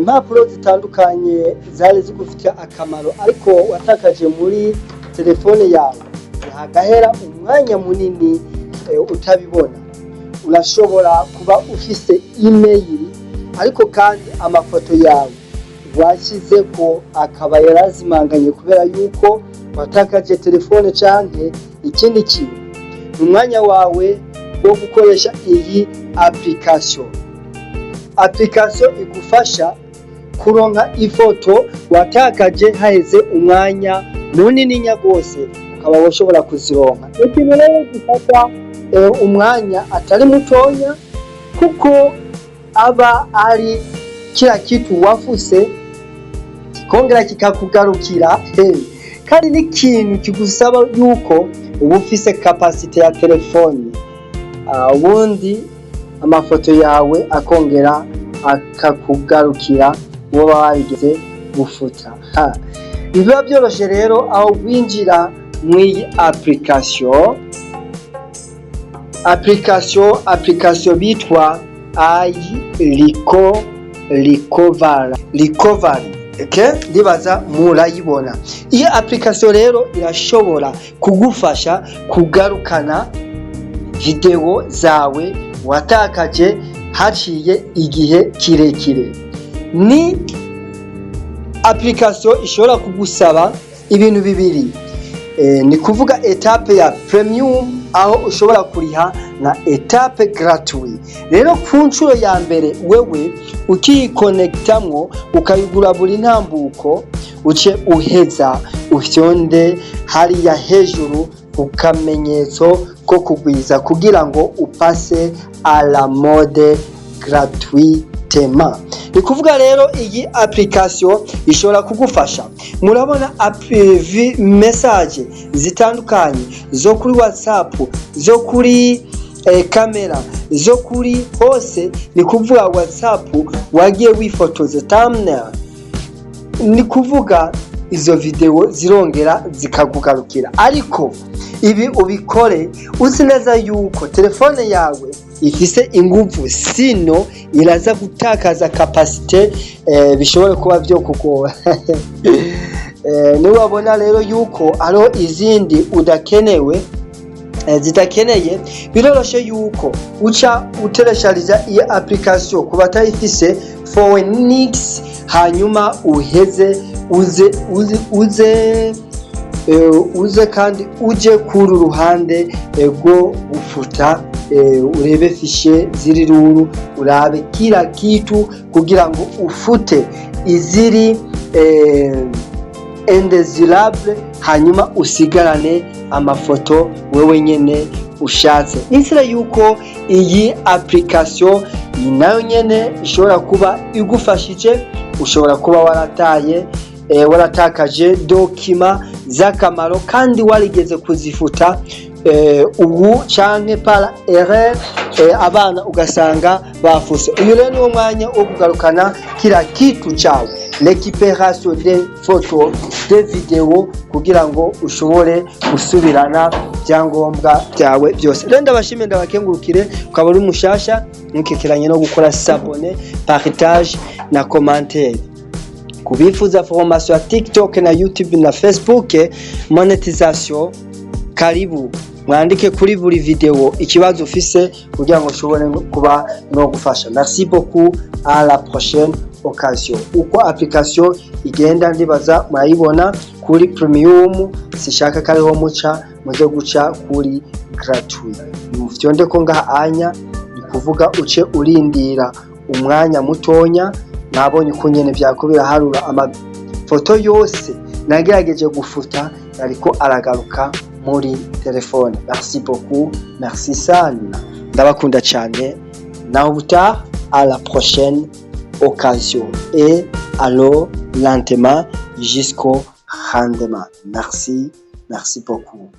Impapuro zitandukanye zari zigufitiye akamaro ariko watakaje muri telefone yawe, ntihagahera umwanya munini utabibona. Urashobora kuba ufise email, ariko kandi amafoto yawe washyizeko akaba yarazimanganye kubera yuko watakaje telefone canke ikindi kintu. Ni umwanya wawe wo gukoresha iyi application. Application igufasha kuronka ifoto watakaje haheze umwanya munininya gose, ukaba woshobora kuzironka. Ikintu rero gifata umwanya atari mutonya, kuko aba ari kila kitu wafuse kikongera kikakugarukira, kandi n'ikintu kigusaba yuko uba ufise capacité ya telefone, ubundi amafoto yawe akongera akakugarukira woba warigeze gufuta. Biba byoroshe rero aho winjira mw'iyi application bitwa iReco Recovery. Okay? Ndibaza murayibona iyi application. Rero irashobora kugufasha kugarukana video zawe watakaje haciye igihe kirekire. Ni application ishobora kugusaba ibintu bibiri, ni kuvuga étape ya premium aho ushobora kuriha na étape gratuit. Rero ku nshuro ya mbere wewe ukiyikonectamwo ukayigura buri ntambuko, uce uheza ufyonde hariya hejuru ku kamenyetso ko kugwiza kugira ngo upase à la mode gratuitement. Ni kuvuga rero iyi application ishobora kugufasha. Murabona message zitandukanye zo kuri WhatsApp, zo kuri kamera, zo kuri hose. Ni kuvuga WhatsApp wagiye wifotoza thumbnail, ni kuvuga izo video zirongera zikakugarukira. Ariko ibi ubikore uzi neza yuko telefone yawe ifise inguvu, sino iraza gutakaza capacité, bishobora kuba vyo kugora. Niwabona rero yuko hariho izindi udakenewe, zidakeneye, biroroshe yuko uca utereshariza iyi application ku batayifise Phoenix, hanyuma uheze uze kandi uje kuri ruhande rwo gufuta, urebe fichier ziri ruru, urabe kila kitu kugira ngo ufute iziri indésirable, hanyuma usigarane amafoto wewe nyene ushatse. Inzira yuko iyi application nayo nyene ishobora kuba igufashije, ushobora kuba warataye, waratakaje document z'akamaro kandi warigeze kuzifuta, ubu canke par erreur, abana ugasanga bafuse. Uyu rero niwo mwanya wo kugarukana kila kitu cawe, récupération des photos, des vidéos, kugira ngo ushobore gusubirana ibyangombwa byawe byose. Rero ndabashimiye, ndabakengurukire. Ukaba uri mushasha, ntukekeranye no gukora s'abonner, partage na commentaire. Kubifuza formation ya TikTok na YouTube na Facebook monétisation, karibu mwandike kuri buri video ikibazo ufise kugira ngo ushobore kuba no gufasha. Merci beaucoup, à la prochaine occasion. Uko application igenda ndibaza murayibona kuri premium, sishaka ko ariho muca, muze guca kuri gratuit. Mufyonde ko ngaha anya, ni kuvuga uce urindira umwanya mutonya. Nabonye uko nyene vyako biraharura amafoto yose nagerageje gufuta ariko aragaruka muri telefone. Merci beaucoup, merci sana, ndabakunda cyane. Naho ubutaha, à la prochaine occasion et alors lentement jusqu'au rendement. Merci, merci beaucoup.